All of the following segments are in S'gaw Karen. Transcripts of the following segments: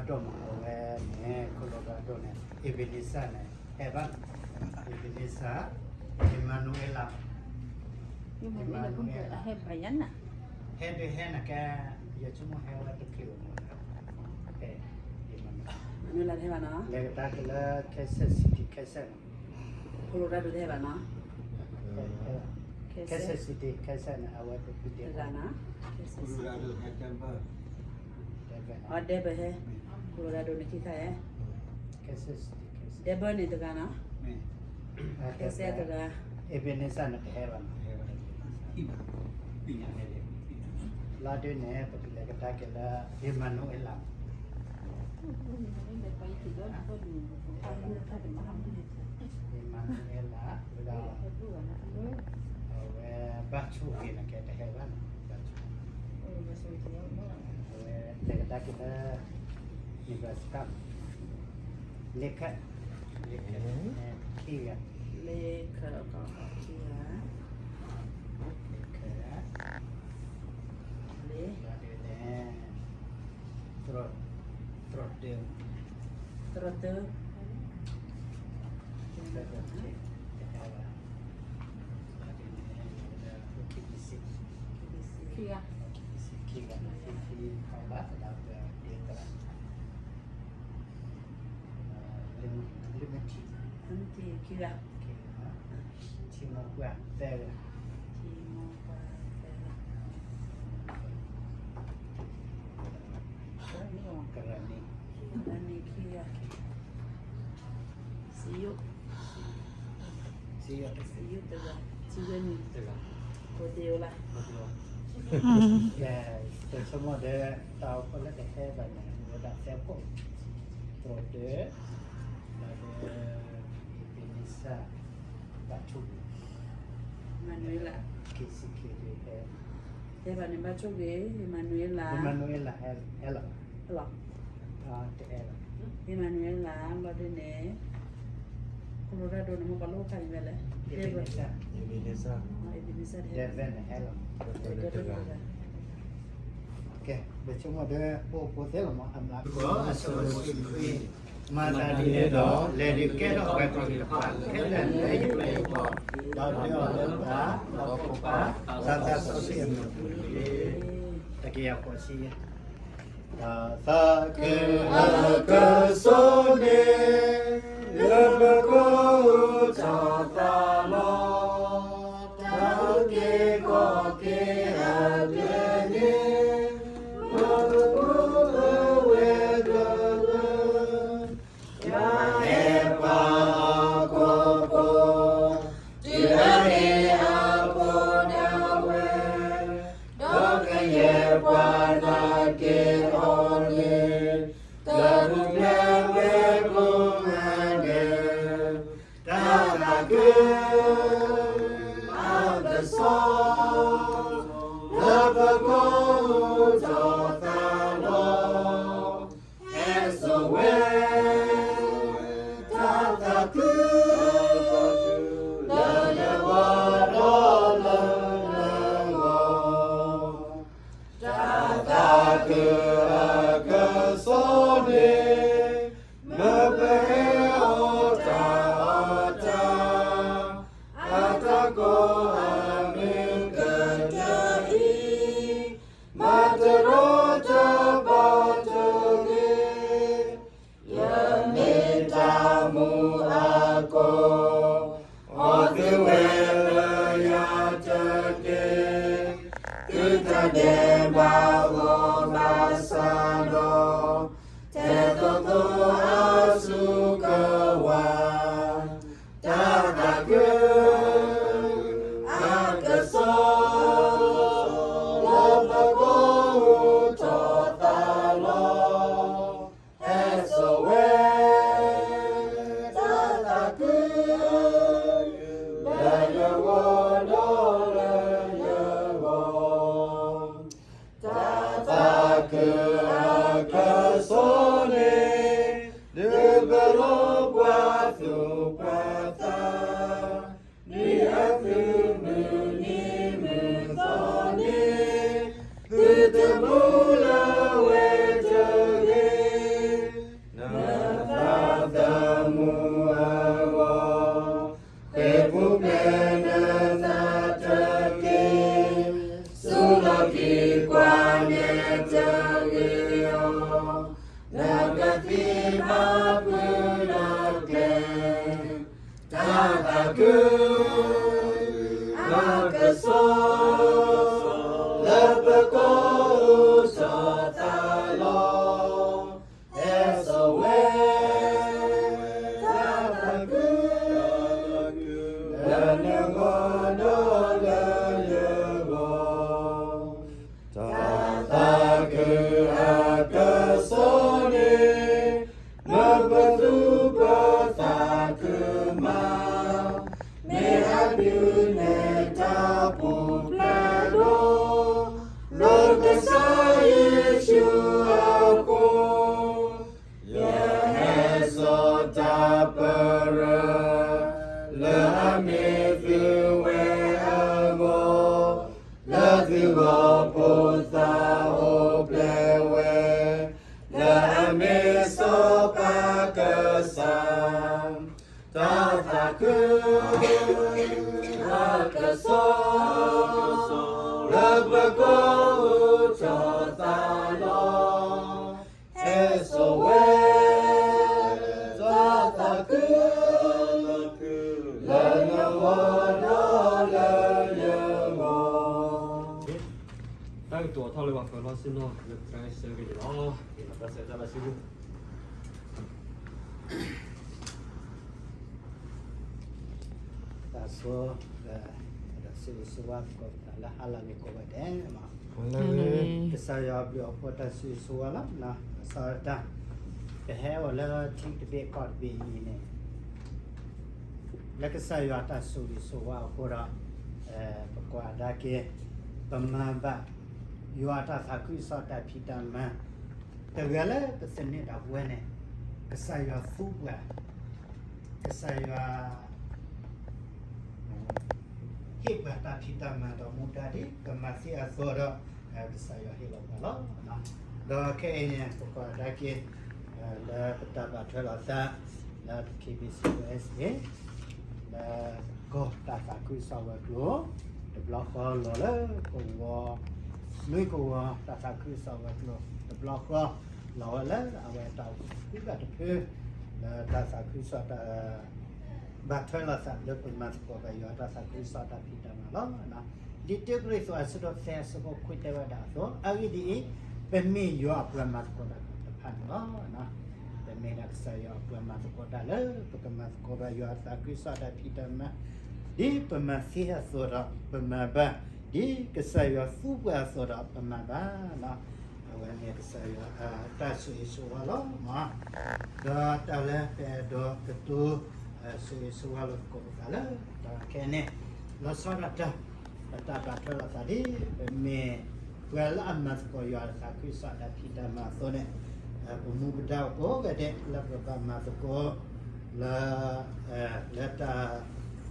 ဒိၣ်မး အဝဲန့ၣ် Colorado န့ၣ် Ebenezer န့ၣ် ဟဲဘၣ်နီၤ, Ebenezer, Emmanuella, Emmanuella ဟဲဒုးဟဲနၤကဲ, ယဆိကမိၣ်ဟဲဝဲတချုးမး, ဟဲ, Emmanuella တဟဲဘၣ်နီၤ, လဲၤကဒါက့ၤလၢ Kansas City, Kansas နီၤ, Colorado တဟဲဘၣ်နီၤ, Kansas City, Kansas န့ၣ် အဝဲတဂၤနီၤ, Denver ဟဲ, Denver ဟဲ, Colorado န့ၣ်ခံခါဧါ, Denver န့ၣ်တဂၤနီၤ, Kansas တဂၤ, Ebenezer န့ၣ်တဟဲဘၣ်နီၤ, လီၤဒုးန့ၣ် ပကလဲၤကဒါက့ၤလၢ Emmanuella, Emmanuella ဝဲဒၣ်, အဝဲဘၣ်ဆိၣ်ဂ့ၤန့ၣ်ကဲတဟဲဘၣ်နီၤ, ဘၣ်ဆိၣ်ဂ့ၤ, အဝဲလဲၤကဒါက့ၤလၢ Nebraska, Lincoln, Lincoln န့ၣ် ခံဂၤ, Lincoln ခံဂၤ, Lincoln လၢဒုးန့ၣ် သရီး, သရီးတၢ, သရီးတၢ, တဟဲဘၣ်, လီၤဒုးန့ၣ် ခံဘံစံ, ခံဂၤ, ခံဂၤ, ခံဂၤ, လၢမထံ, လၢမထံ ခံဂၤ, ခံဂၤ, ထံမိၢ်ပှၢ်သၢဂၤ, ထံမိၢ်ပှၢ်သၢဂၤ, ကရၢနံ, ကရၢနံ ခံဂၤ, စံယိၣ်, စံယိၣ်, စံယိၣ်တဂၤ, စံယိၣ်နံ တဂၤ, ကိးတ့ၢ်အိၣ်လၢ, ကိးတ့ၢ်အိၣ်, ကဲ, ပဆိကမိၣ်ဒီး တၢ်အိၣ်ဖှိၣ်လၢကဟဲဘၣ်န့ၣ် မ့ၢ်ဝဲဒၣ်သၢခိၣ်, သရီးတၢ, လီၤဒုး Ebenezer, ဘၣ်ဆိၣ်ဂ့ၤ, Emmanuella, ခံဆံခံဒုးဟဲ, ဟဲဘၣ်န့ၣ်ဘၣ်ဆိၣ်ဂ့ၤ, Emmanuella, Emmanuella ဟဲလီၤ, ဟဲလီၤ, တဟဲလီၤ, Emmanuella လီၤဒုးန့ၣ် Colorado န့ၣ် မ့ၢ်ပှၤလိၣ်ခါန့ၣ်ဝဲလဲၣ်, Ebenezer, Ebenezer, Denver န့ၣ်ဟဲလီၤ, ကဲ, ပဆိကမိၣ်ဒီး ပအိၣ်ဖိသ့လီၤမး အမျးကီၢ် အဆိၣ်ဂ့ၤ မၤသးဒ်န့ၣ်ဒီး လဲၤဒုးကဲထီၣ်ပှၤကလုာ်တဖၣ်ခဲလၢာ်လၢယပျဲၢ်ယဘီၣ်, ဒီးဒုးအီၤလၢပၢ်, ဒီးဖိခွါ, တၢ်သးစီဆှံအမံၤပူၤတက့ၢ်. တကယၤဃိးဆံ, တၢ်သးခုအကစီၣ်န့ၣ် လၢပကီၢ်ထီၣ်သးလီၤ, တၢ်အုၣ်က့ၤခီၣ်က့ၤအပျဲၢ်န့ၣ် ပကပှဲၤဝဲကလၢာ်, တၢ်ဟဲပှၤအကီၢ်ဖိ, တုၤအဟ့ၣ်အဖိဒၣ်ဝဲ, ဒီးကယဲၢ်ပှၤနာ်က့ၤအီၤန့ၣ်, တၢ်ပူၤဖျဲးဝဲကိးဂၤဒဲး, တၢ်သးခုအကစီၣ် လၢပကီၢ်ထီၣ်သးလီၤ, ဟဲစိာ်ဝဲ တၢ်သးခု လၢလၢပှဲၤပှဲၤဒီးလၢလၢပှဲၤပှဲၤ, တၢ်သးခုအကစီၣ်န့ၣ် မ့ၢ်ပဟဲအီၣ်တၢ်အီၣ်တၢ်, အတၢ်ကိးအမံၤကတၢၢ်အံၤ, မၤတရီတပါတဂ့ၤ, ယမ့ၢ်တၢ်မူအကိၢ်, အီၣ်သုဝဲလၢယၤတက့ၢ်, သုတၢ်ဒဲးဘးဂီၢ်ဘၣ်ဆၣ်ဒီး, တဲသိးသိး လၢကသံၣ်ဘၣ်ဖုးလၢကျဲ, တၢ်သးခုအကစီၣ်, လၢပကအိၣ်ထီၣ်သးလီၤ, ဟဲစိာ်ဝဲ တၢ်သးခု လၢနဂီၢ်ဒီးလၢယဂီၢ် တၢ်သးခုအကစီၣ်န့ၣ်, လၢပသူၣ်ပသးခုမး, မ့ၢ်အဒုးနဲၣ်တၢ်ပူၤဖျဲးဒီး, လၢကစၢ်ယ့ၣ်ၡူးအဃိ ယဟဲစိာ်တၢ်ပရၢ, လၢအမ့ၢ်သုဝဲအဂီၢ်, လၢသုဂီၢ်ဖိသၣ်အိၣ်ဖျဲၣ်ဝဲ, လၢအမ့ၢ်စီၤပၤကစၢ်, တၢ်သးခုအကစီၣ်, လၢပကအိၣ်ထီၣ်သးလီၤ, ဟဲစိာ်ဝဲ တၢ်သးခု လၢနဂီၢ်ဒီးလၢယဂီၢ်. တၢ်ကတိၤထီၣ်လၢပှၤပၢၤလီၢ်ဆ့ၣ်နီၤ လၢပတၢ်ဆၢဂ့ၤန့ၣ်လီၤ. က့ၤလီၤတၢ်ဆၢတၢ်လၢဆူ သးဆိ, ဒီးဆၢဂ့ၤဆၢဝါသကိးပသးလၢဟါလီၤဂ့ၤကိးဂၤဒဲး, ကစၢ်ယွၤဘျုးအဖှိၣ်တၢ်ဆၢဂ့ၤဆၢဝါလီၤ. စးထီၣ်တၢ်, ပဟဲအိၣ်လၢထံတဘ့ၣ်ကီၢ်တဘ့ၣ်အံၤန့ၣ်, လၢကစၢ်ယွၤတၢ်ဆိၣ်ဂ့ၤဆိၣ်ဝါအဃိဒီး, ပကွၢ်ကဒါက့ၤ, ပမၤဘၣ် ယွၤတၢ်သးခုကစီၣ်တၢ်ဖံးတၢ်မၤ, တဂၤလၢပသန့ၤဒၣ်ပဝဲန့ၣ်, ကစၢ်ယွၤသူပှၤ, ကစၢ်ယွၤ ဟ့ၣ်ပှၤတၢ်ဖံးတၢ်မၤဒီးမူဒါဒ် ပမၤသ့အသိးဒီး, ကစၢ်ယွၤဟ့ၣ်လီၤပှၤလီၤ. ဒီးခဲအံၤန့ၣ် ပကွၢ်ကဒါက့ၤ, လၢပတၢ်ဘၣ်ထွဲလိာ်သး, လၢ KBC USA လၢကီၢ်တၢ်သးခုကစီၣ်ဝဲၤကျိၤ, တဘျီဃီလီၤလၢကဝီၤ, နွံကဝီၤတၢ်သးခုကစီၣ်ဝဲၤကျိၤ, တဘျီဃီ လီၤဝဲလၢအဝဲတၢ်အိၣ်ဖှိၣ်တဖုဘၣ်တဖု, လၢတၢ်သးခုကစီၣ်တၢ် ဘၣ်ထွဲလိာ်သးလၢပမၤသကိးဘၣ်ယွၤတၢ်သးခုကစီၣ်တၢ်ဖံးတၢ်မၤလီၤ. လံာ်တ့ကရံၣ်သူးအဆၢဒိၣ်သၢအဆၢဖိခွံတဲဝဲဒၣ်အသိး, အဂ့ၢ်ဒ်အံၤ, ပမ့ၢ်ယွၤအပှၤမၤသကိးတၢ်တဖၣ်န့ၣ်လီၤ. ပမ့ၢ်ဒၣ်ကစၢ်ယွၤအပှၤမၤသကိးတၢ်လၢပကမၤသကိးဘၣ်ယွၤအသးခုကစီၣ်တၢ်ဖံးတၢ်မၤ, ဒ်ပမၤသ့အသိးဒီးပမၤဘၣ်, ဒ်ကစၢ်ယွၤသူပှၤအသိးဒီးပမၤဘၣ်. အဝဲန့ၣ်ကစၢ်ယွၤအတၢ်ဆိၣ်ဂ့ၤဆိၣ်ဝါလီၤ. ဒီးတၢ်လၢပအဲၣ်ဒိးကတိၤ, ဆိၣ်ဂ့ၤဆိၣ်ဝါလိာ်သကိးပသးလၢတၢ်ခဲအံၤန့ၣ်, လီၤဆီဒၣ်တၢ်, ပတၢ်ဘၣ်ထွဲလိာ်သးဒ်ပမ့ၢ်ပှၤလၢအမၤသကိးယွၤအသးခုကစီၣ်တၢ်ဖံးတၢ်မၤအသိးန့ၣ်, ပမူပဒါအိၣ်ကိးဂၤဒဲးလၢပကဘၣ်မၤသကိး, လၢ, လၢတၢ်,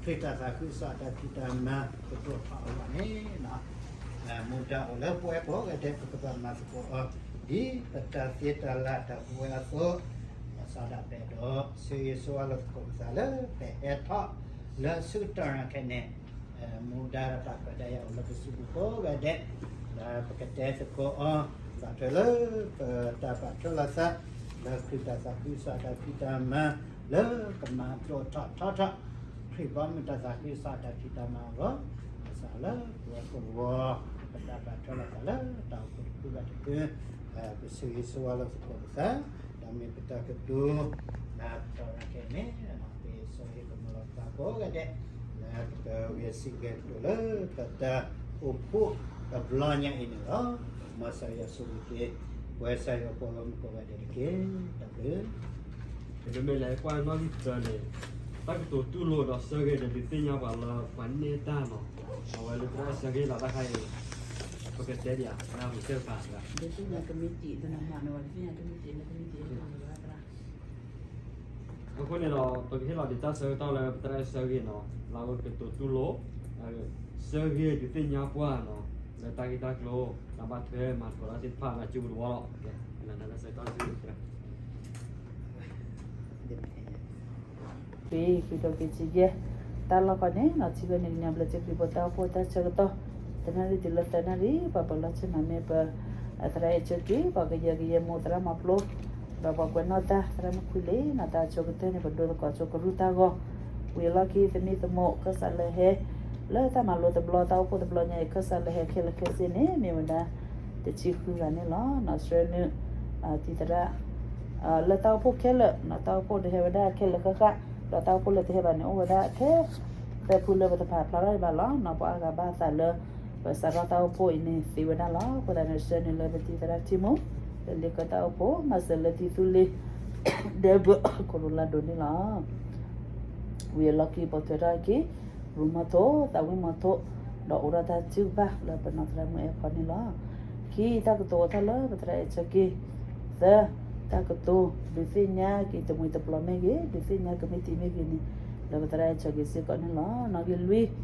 ခရံာ်တၢ်သးခုကစီၣ်တၢ်ဖံးတၢ်မၤကတိၤထီၣ်အဂီၢ်န့ၣ် မူဒါအိၣ်လၢပဝဲကိးဂၤဒဲး ပကဘၣ်မၤသကိးအီၤ, ဒ်ပတၢ်သ့တၢ်လၢတၢ်ပဝဲအသိး, လီၤဆီဒၣ်ပအဲၣ်ဒိး, ဆိၣ်ဂ့ၤဆိၣ်ဝါလိာ်သကိးပသးလၢပဟဲထီၣ်လၢဆူကတီၢ်ခဲအံၤန့ၣ်, မူဒါဒီးတၢ်ခွဲးတၢ်ယာ်အိၣ်လၢပစုပူၤကိးဂၤဒဲး, လၢပကတဲသကိးအီၤ, ဘၣ်ထွဲလၢပတၢ်ဘၣ်ထွဲလိာ်သး, လၢခရံာ်တၢ်သးခုကစီၣ်တၢ်ဖံးတၢ်မၤ, လၢကမၤဒိၣ်ထီၣ်ထီထီၣ်, ခရံာ်ဘီမုၢ်တၢ်သးခုကစီၣ်တၢ်ဖံးတၢ်မၤအဂီၢ်, ဘၣ်ဆၣ်လၢပဝဲကိးဂၤဒဲး, ပတၢ်ဘၣ်ထွဲလိာ်သးလၢတၢ်အိၣ်ဖှိၣ်တဖုဘၣ်တဖု, ပဆိၣ်ဂ့ၤဆိၣ်ဝါလိာ်သကိးပသး, တၢ်မ့ၢ်ပတၢ်ကတိၤ, လၢကတီၢ်ခဲအံၤန့ၣ်, ပဆိၣ်ဂ့ၤကမၤလီၤပသးကိးဂၤဒဲး, လၢပကဂဲၤဆံးဂဲၤကတိၤလၢပတၢ်အိၣ်ဖှိၣ်တဘျီညါအံၤန့ၣ်လီၤ. မ်ကစၢ်ယွၤဆိၣ်ဂ့ၤက့ၤ, ပဝဲကစၢ်ယွၤပှၤဂီၢ်မုၢ်ကိးဂၤဒဲးတက့ၢ်. တၢ်ဘျုး မ့မ့ၢ်လဲၤကွၢ်နီၣ်ဂံၢ်သၢန့ၣ်, တၢ်ကတိၤတူၢ်လိာ်ဒီးဆၢဂ့ၤန့ၣ် ဒုးသ့ၣ်ညါပှၤလၢပှၤန့ၢ်တၢ်နီၤ, အဝဲလၢပတၢ်ဆၢဂ့ၤလီၤတၢ်ခါအံၤ, ပကတဲဒံးဧါ, နၢ်ဟူစ့ၢ်ကီး, ဒုးသ့ၣ်ညါကမံးတံာ်, ဒ်နမၤနၢၤဝဲဒုးသ့ၣ်ညါကမံးတံာ်လၢကမံးတံာ်လီၤ. အဃိန့ၣ်ဒီး ပကဟ့ၣ်လီၤဒံးတၢ်ဆၢကတီၢ်လၢပတၢ်ဆၢဂ့ၤနီၤ, လၢအဝဲကတိၤတူၢ်လိာ်, ဆၢဂ့ၤဒုးသ့ၣ်ညါပှၤနီၤ, လၢတၢ်ဂ့ၢ်တၢ်ကျိၤ, တၢ်ဘၣ်ထွဲမၤသကိးတၢ်သ့ၣ်တဖၣ်လၢအစုပူၤတဝီလီၤ. ကဲ, လၢတၢ်ဆၢကတီၢ်ဆၢဂ့ၤ ဃုာ်ဒီးက့ၤဆံယဲၢ်, တၢ်လီၢ်ကီၢ်န့ၣ်နီၤ, ထံဂၤန့ၣ်ကညီဘျၢထံခရံာ်ဖိတၢ်အိၣ်ဖှိၣ်တၢ်ဆၢကတီၢ်, တနၣ်ရံၣ်တုၤလၢသၢနၣ်ရံၣ်, ပှၤပၢၤလီၢ်ဆ့ၣ်နီၤမ့ၢ်ပ, သရၣ်အဲၣ်ဆၢက့ၤ, ပှၤကယဲၢ်ကယဲၢ်မိၢ်သရၣ်မၤပျိ, ပ ဒီးပှၤကွဲးနီၣ်တၢ် သရၣ်မုၣ်ခွံလ့ၤ နီၢ်တၢ်ဆိကတၢၢ်န့ၣ် ပဒိသကိးဆိကရူၢ်တၢ်ဂီၤ, ဝံၤအလီၢ်ခံ သမံသမိး ခၢၣ်စးလၢဟဲ လၢတၢ်မၤလိတဘျီ တၢ်အိၣ်ဖှိၣ်တဘျီညါအံၤ ခၢၣ်စးလၢဟဲခဲလၢာ်ခဲဆ့န့ၣ် မ့ၢ်ဝဲဒၣ် တဆံဃုဂၤန့ၣ်လီၤ. နီၢ်ဆှၢနုာ် တံၤသရၣ် လၢတၢ်အိၣ်ဖှိၣ်ခဲလၢာ် နီၢ်တၢ်အိၣ်ဖှိၣ်တဟဲဝဲဒၣ်ခဲလၢာ်ဃၣ်ဃၣ်, ဒီးတၢ်အိၣ်ဖှိၣ်လၢတဟဲဘၣ်န့ၣ် အိၣ်ဝဲဒၣ်ထဲ သၢဖုလၢပတပာ်ဖျါထီၣ်ဘၣ်လီၤ. နီၢ်ပှၤအါဂၤဘၣ်အသးလၢ ပစးထီၣ်တၢ်အိၣ်ဖှိၣ်အံၤန့ၣ်သ့ဝဲဒၣ်လီၤ. အဃိသတးန့ၣ် ဆှၢနုာ်လၢပတံၤသရၣ်ထံမူ လၢလ့ကၢတၢ်အိၣ်ဖှိၣ် မၤစၢၤလၢတံၤသူလ့ၤ ဒဲဘၢ Colorado န့ၣ်လီၤ. ဝံၤအလီၢ်ခံ ပိာ်ထွဲထီၣ်အခံ ရူၢ်မီထိၣ် သးဝံၣ်မီထိၣ် ဒီးအိးထီၣ်တၢ်ထုကဖၣ်လၢပနီၢ်သရၣ်မုၣ်အဲၣ်ဖီန့ၣ်လီၤ. ခံ တၢ်ကတိၤအိးထီၣ်လၢပသရၣ်အဲၣ်ဆၢက့ၤ, သၢ တၢ်ကတိၤ ဒုးသ့ၣ်ညါက့ၤတမှံၤတပျီၤမ့ၢ်ဂ့ၤ, ဒုးသ့ၣ်ညါကမံးတံာ်မ့ၢ်ဂ့ၤန့ၣ် လၢပသရၣ်အဲၣ်ဆၢက့ၤစ့ၢ်ကီးန့ၣ်လီၤ. နီၣ်ဂံၢ်လွံၢ်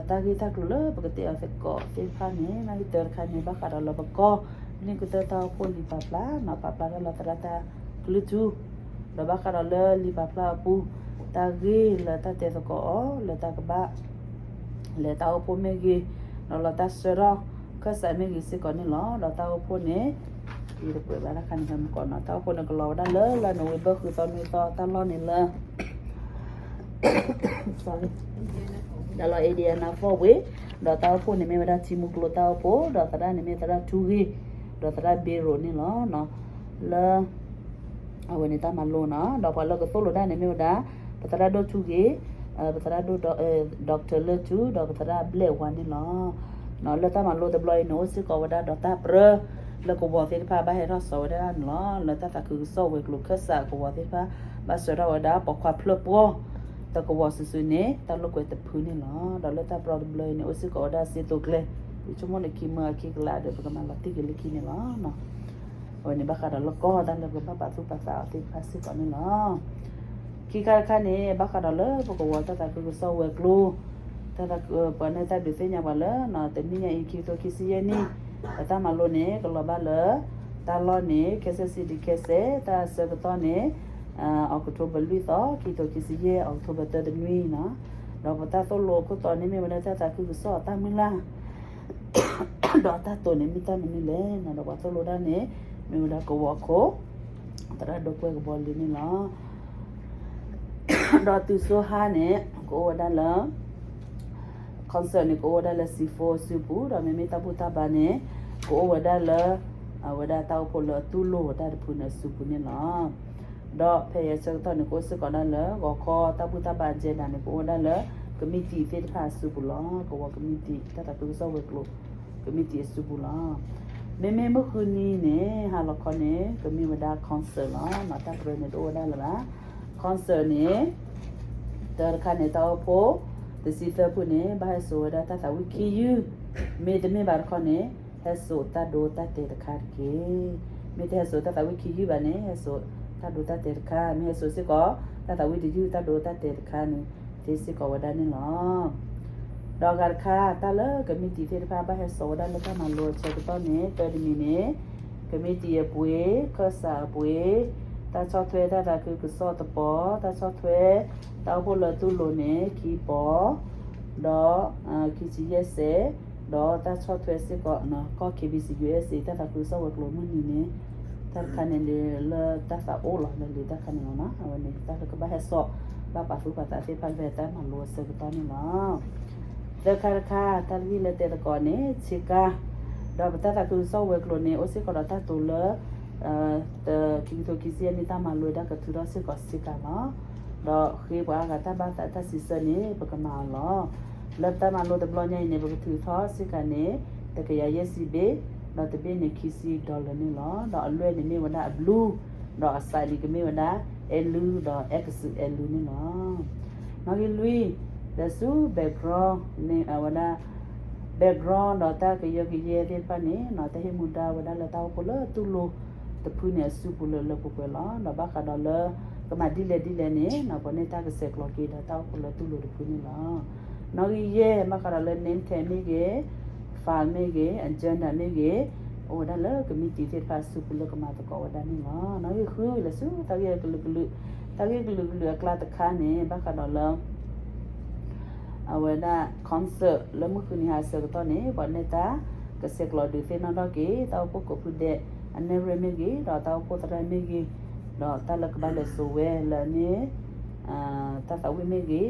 တၢ်ဂ့ၢ်တၢ်ကျိၤလၢပကတဲအီၤသကိးသ့ၣ်တဖၣ်န့ၣ် နီၣ်ဂံၢ်တၢတခါန့ၣ် ဘၣ်ဃးဒီးလၢပကီၢ် နံၣ်ကတၢၢ်တၢ်အိၣ်ဖှိၣ်လံာ်ပာ်ဖျါ နီၣ်ပာ်ဖျါထီၣ်လီၤသရၣ်တၢ်ကလုၢ်ထူ, ဒီးဘၣ်ဃးဒီးလၢလံာ်ပာ်ဖျါအပူၤ တၢ်ဂ့ၢ်လၢတၢ်တဲသကိးအီၤ လၢတၢ်ကဘၣ် လဲၤတၢ်အိၣ်ဖှိၣ်မ့ၢ်ဂ့ၤ, ဒီးလီၤတၢ်ဆှၢထီၣ် ခၢၣ်စးမ့ၢ်ဂ့ၤစ့ၢ်ကီးန့ၣ်လီၤ. ဒီးတၢ်အိၣ်ဖှိၣ်န့ၣ် ယတကွဲးဘၣ်တၢ်ခါန့ၣ် မုၢ်ကီးနီၤ တၢ်အိၣ်ဖှိၣ်န့ၣ် ကလီၤဝဲဒၣ်လၢ လါနိၣ်ဝ့ဘၢၣ် ဃုသီနွံသီ တၢ်လီၢ်န့ၣ်လၢ တၢ်လီၢ် Indianapolis ဝ့ၢ်, ဒီးတၢ်အိၣ်ဖှိၣ်န့ၣ်မ့ၢ်ဝဲဒၣ်ထံမူကျိတၢ်အိၣ်ဖှိၣ်, ဒီးသရၣ်န့ၣ်မ့ၢ်သရၣ်ထူဂ့ၤ, ဒီးသရၣ်ဘ့ရိၣ်န့ၣ်လီၤ. လၢ အဝဲန့ၣ်တၢ်မၤလိနီၤ, ဒီးပှၤလၢကသိၣ်လိတၢ်န့ၣ်မ့ၢ်ဝဲဒၣ် ပသရၣ်ဒိၣ်ထူဂ့ၤ, ပသရၣ်ဒိၣ် Doctor လၢထူ, ဒီးပသရၣ်ဘျဲၣ်ဝါန့ၣ်လီၤ. လၢတၢ်မၤလိတဘျီအံၤန့ၣ် အိၣ်စ့ၢ်ကီးဝဲဒၣ်ဒီးတၢ်ပြၢ လၢကဝီၤသ့ၣ်တဖၣ်ဘၣ်ဟဲထီၣ်စိာ်ဝဲဒၣ်န့ၣ်လီၤ. လၢတၢ်သးခုကစီၣ်ဝဲၤကျိၤခၢၣ်စးကဝီၤသ့ၣ်တဖၣ် ဘၣ်ဆှၢထီၣ်ဝဲဒၣ်ပိာ်ခွါဖျၢၣ်ပှီၢ် တကဝီၤစုာ်စုာ်န့ၣ် တၢ်လိာ်ကွဲတဖုန့ၣ်လီၤ. ဒီးလၢတၢ်ပြၢတဘျီအံၤန့ၣ် အိၣ်စ့ၢ်ကီးဝဲဒၣ်စ့တိၤကျဲ, ယဆိကမိၣ်န့ၣ် ခံမၢအခံကလးဒီး ပကမၤလီၤတံၢ်က့ၤလၢခံန့ၣ်လီၤ. အဝဲန့ၣ်ဘၣ်ဃးဒီးလၢကီၢ်တၢ်လၢပကဘၣ်ပာ်သူၣ်ပာ်သးအီၤသ့ၣ်တဖၣ်စ့ၢ်ကီးန့ၣ်လီၤ. ခံခါတခါန့ၣ် ဘၣ်ဃးဒီးလၢပကဝီၤတၢ်သးခုကစီၣ်ဝဲၤကျိၤ, တၢ်သးခု ပှၤန့ၢ်တၢ်ဒုးသ့ၣ်ညါပှၤလၢ တနံၣ်ညါအံၤ ခံကထိခံဆံယဲၢ်နံၣ်, ပတၢ်မၤလိန့ၣ် ကလီၤဘၣ်လၢ တၢ်လီၢ်န့ၣ် Kansas City Kansas, တၢ်ဆၢကတီၢ်န့ၣ် October လွံၢ်သီ, ခံကထိခံဆံယဲၢ် October သၢတနွံနီၤ. ဒီးပတၢ်သိၣ်လိအခိၣ်တီန့ၣ် မ့ၢ်ဝဲဒၣ်တၢ်သးခုကစီၣ်အတၢ်မုၢ်လၢ် ဒီးတၢ်တိာ်န့ၣ် မ့ၢ်တၢ်မနုၤလဲၣ်န့ၣ်ဒီး ပှၤသိၣ်လိတၢ်န့ၣ် မ့ၢ်ဝဲဒၣ်ကဝီၤခိၣ် သရၣ်ဒိၣ်ကွဲၢ်ကဘီလံန့ၣ်လီၤ. ဒီးတုၤစိဟါန့ၣ် ကအိၣ်ဝဲဒၣ်လၢ concert န့ၣ် ကအိၣ်ဝဲဒၣ်လၢ စံဖိ အစုပူၤ, ဒီးမ့မ့ၢ်တၢ်ဘူၣ်တၢ်ဘါန့ၣ် ကအိၣ်ဝဲဒၣ်လၢ အဝဲဒၣ်တၢ်အိၣ်ဖှိၣ်လၢအတူၢ်လိာ်ဝဲဒၣ်တဖုန့ၣ်အစုပူၤန့ၣ်လီၤ. ဒီးဖဲအံၤအဆၢကတီၢ်န့ၣ် ကအိၣ်စ့ၢ်ကီးဒၣ်လၢ ဂီၤခီတၢ်ဘူၣ်တၢ်ဘါ agenda န့ၣ် ကအိၣ်ဝဲဒၣ်လၢ ကမံးတံာ်သ့ၣ်တဖၣ်အစုပူၤလီၤ. ကဝီၤကမံးတံာ် တၢ်သးခုကစီၣ်ဝဲၤကျိၤ ကမံးတံာ်အစုပူၤလီၤ. မ့မ့ၢ်မုၢ်ဃုနံၤန့ၣ် ဟါလီၤခီန့ၣ် ကမ့ၢ်ဝဲဒၣ် concert လီၤ. တၢ်ပြၢန့ၣ်တအိၣ်ဝဲဒၣ်လၢၤဘၣ်. concert န့ၣ် တၢတခါန့ၣ် တၢ်အိၣ်ဖှိၣ် တဆံသၢဖုန့ၣ် ဘၣ်ဟဲစိာ်ဝဲဒၣ်တၢ်သးဝံၣ်ခံယုၢ်, မ့တမ့ၢ်ဘၣ်တခီန့ၣ် ဟဲစိာ်တၢ်ဒိတၢ်တဲာ်တခါတက့ၢ်. မ့ၢ်တဟဲစိာ်တၢ်သးဝံၣ်ခံယုၢ်ဘၣ်န့ၣ် ဟဲစိာ်တၢ်ဒိတၢ်တဲာ်တခါ, မ့ၢ်ဟဲစိာ်စ့ၢ်ကီး တၢ်သးဝံၣ်တယုၢ် တၢ်ဒိတၢ်တဲာ်တခါန့ၣ် သ့စ့ၢ်ကီးဝဲဒၣ်န့ၣ်လီၤ. ဒီးအဂၤတခါ တၢ်လၢကမံးတံာ်သ့ၣ်တဖၣ် ဘၣ်ဟဲစိာ်ဝဲဒၣ်လၢတၢ်မၤလိအဆၢကတီၢ်န့ၣ် တၢတမံၤန့ၣ် ကမံးတံာ်အပှ့ၤ, ခၢၣ်စးအပှ့ၤ, တၢ်ဆီၣ်ထွဲတၢ်သးခုကစီၣ်တပီၤ, တၢ်ဆီၣ်ထွဲတၢ်အိၣ်ဖှိၣ်လၢအတူၢ်လိာ်န့ၣ် ခံပီၤ, ဒီး ခံဆံယဲၢ်စဲး, ဒီးတၢ်ဆီၣ်ထွဲစ့ၢ်ကီး ကီၢ် KBC USA တၢ်သးခုကစီၣ်ဝဲၤကျိၤမုၢ်နံၤန့ၣ် တၢ်တခါန့ၣ်လၢတၢ်သးအိၣ်လီၤ လၢလံာ်တၢ်ခါန့ၣ်လီၤနီၤ. အဝဲန့ၣ် တၢ်လၢကဘၣ်ဟဲစိာ် ဘၣ်ပာ်သူၣ်ပာ်သးသ့ၣ်တဖၣ်လၢတၢ်မၤလိအဆၢကတီၢ်န့ၣ်လီၤ. သၢခါတခါ တၢ်တဂ့ၢ်လၢတဲသကိးန့ၣ် ဆ့ကၤ, ဒီးပတၢ်သးခုကစီၣ်ဝဲၤကျိၤန့ၣ် အိၣ်စ့ၢ်ကီးဒီးတၢ်တိၤလၢ ခံကထိခံဆံယဲၢ်နံၣ် တၢ်မၤလိဝဲဒၣ်ကထုးထီၣ်စ့ၢ်ကီးဆ့ကၤလီၤ. ဒီးဃ့ပှၤအါဂၤတၢ်ဘၣ်သးတၢ်စံးဆၢန့ၣ် ပကမၤအီၤလီၤ. လၢပတၢ်မၤလိတဘျီညါအံၤန့ၣ် ပကထုးထီၣ်ဆ့ကၤန့ၣ် တကယၤယဲၢ်ဆံဘ့ၣ်, ဒီးတဘ့ၣ်န့ၣ်ခံဆံ dollar န့ၣ်လီၤ. ဒီးအလွဲၢ်န့ၣ်မ့ၢ်ဝဲဒၣ်အ blue, ဒီးအစးန့ၣ်ကမ့ၢ်ဝဲဒၣ် အဲၣ်လုၢ် ဒီးအဲၣ်ကစူးအဲၣ်လုၢ်န့ၣ်လီၤ. နီၣ်ဂံၢ်လွံၢ် လဲၤဆူ background န့ၣ် အဝဲဒၣ် background ဒီးတၢ်ကယၢကယဲသ့ၣ်တဖၣ်န့ၣ် တၢ်ဟ့ၣ်မူဒါဝဲဒၣ်လၢတၢ်အိၣ်ဖှိၣ်လၢတူၢ်လိာ် တဖုန့ၣ်အစုပူၤလၢလၢပှဲၤပှဲၤလီၤ. ဒီးဘၣ်ဃးဒီးလၢ ကမၤဒ်လဲၣ်ဒ်လဲၣ်န့ၣ် ပှၤန့ၢ်တၢ်ကဆဲးကျိးက့ၤဒီးတၢ်အိၣ်ဖှိၣ်လၢတူၢ်လိာ်တဖုန့ၣ်လီၤ. နီၣ်ဂံၢ်ယဲၢ် ဘၣ်ဃးဒီးလၢ name tag မ့ၢ်ဂ့ၤ, file မ့ၢ်ဂ့ၤ, agenda မ့ၢ်ဂ့ၤ, အိၣ်ဝဲဒၣ်လၢကမံးတံာ်သ့ၣ်တဖၣ်အစုပူၤလၢကမၤသကိးဝဲဒၣ်န့ၣ်လီၤ. နီၣ်ဂံၢ်ဃု လဲၤဆူတၢ်ဂ့ၢ်ကလုာ်ကလုာ်, တၢ်ဂ့ၢ်ကလုာ်ကလုာ်အကျါတခါန့ၣ် ဘၣ်ဃးဒီးလၢ အဝဲဒၣ် concert လၢမုၢ်ဃုနံၤဟါအဆၢကတီၢ်န့ၣ် ပှၤန့ၢ်တၢ်ကဆဲးကျိးဒုးသ့ၣ်နီၣ်ထီၣ်က့ၤ တၢ်အိၣ်ဖှိၣ်ကိးဖုဒဲး အနဲၣ်ရွဲၣ်မ့ၢ်ဂ့ၤ, ဒီးတၢ်အိၣ်ဖှိၣ်သရၣ်မ့ၢ်ဂ့ၤ, ဒီးတၢ်လၢကဘၣ်လဲၤစိာ်ဝဲလၢအမ့ၢ် တၢ်သးဝံၣ်မ့ၢ်ဂ့ၤ, ဒီး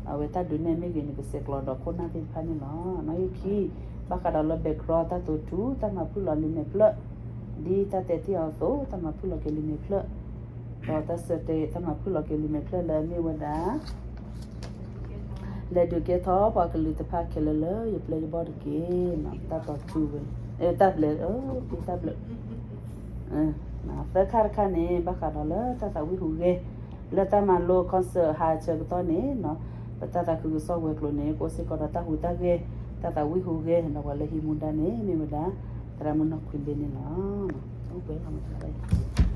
အဝဲတၢ်ဒုးနဲၣ်မ့ၢ်ဂ့ၤန့ၣ် ကဆဲးကျိးဒီးခိၣ်နၢ်သ့ၣ်တဖၣ်န့ၣ်လီၤ. နီၣ်ဂံၢ်ခံ, ဘၣ်ဃးဒီးလၢ background တၢ်တိာ်ထူ တၢ်မၤဖုၣ်လီၤလံာ်မဲာ်ဖျၢၣ်, ဒ်တၢ်တဲတ့ၢ်အီၤအသိး တၢ်မၤဖုၣ်လီၤက့ၤလံာ်မဲာ်ဖျၢၣ်, ဒီးတၢ်ဆၢတဲာ် တၢ်မၤဖုၣ်လီၤက့ၤလံာ်မဲာ်ဖျၢၣ်လၢအမ့ၢ်ဝဲဒၣ် လဲၤဒုးကဲထီၣ်ပှၤကလုာ်တဖၣ်ခဲလၢာ်လၢယပျဲၢ်ယဘီၣ်တက့ၢ်. တၢ်တိာ်ထူဝဲ, တၢ်ဘျဲး, တၢ်ဘျဲး, သၢခါတခါန့ၣ် ဘၣ်ဃးဒီးလၢတၢ်သးဝံၣ်ဟူးဂဲၤ လၢတၢ်မၤလိ concert ဟးဆၢကတီၢ်န့ၣ် ပတၢ်သးခုကစီၣ်ဝဲၤကျိၤန့ၣ် ကအိၣ်စ့ၢ်ကီးဒီးတၢ်ဟူးတၢ်ဂဲၤ, တၢ်သးဝံၣ်ဟူးဂဲၤ ဒီးပှၤလၢဟံးမူဒါန့ၣ် မ့ၢ်ဝဲဒၣ် သရၣ်မုၣ်နီၢ်ခွံဘ့ၣ်န့ၣ်လီၤ. အိၣ်ပှဲၤလီၤမတၤဘၣ်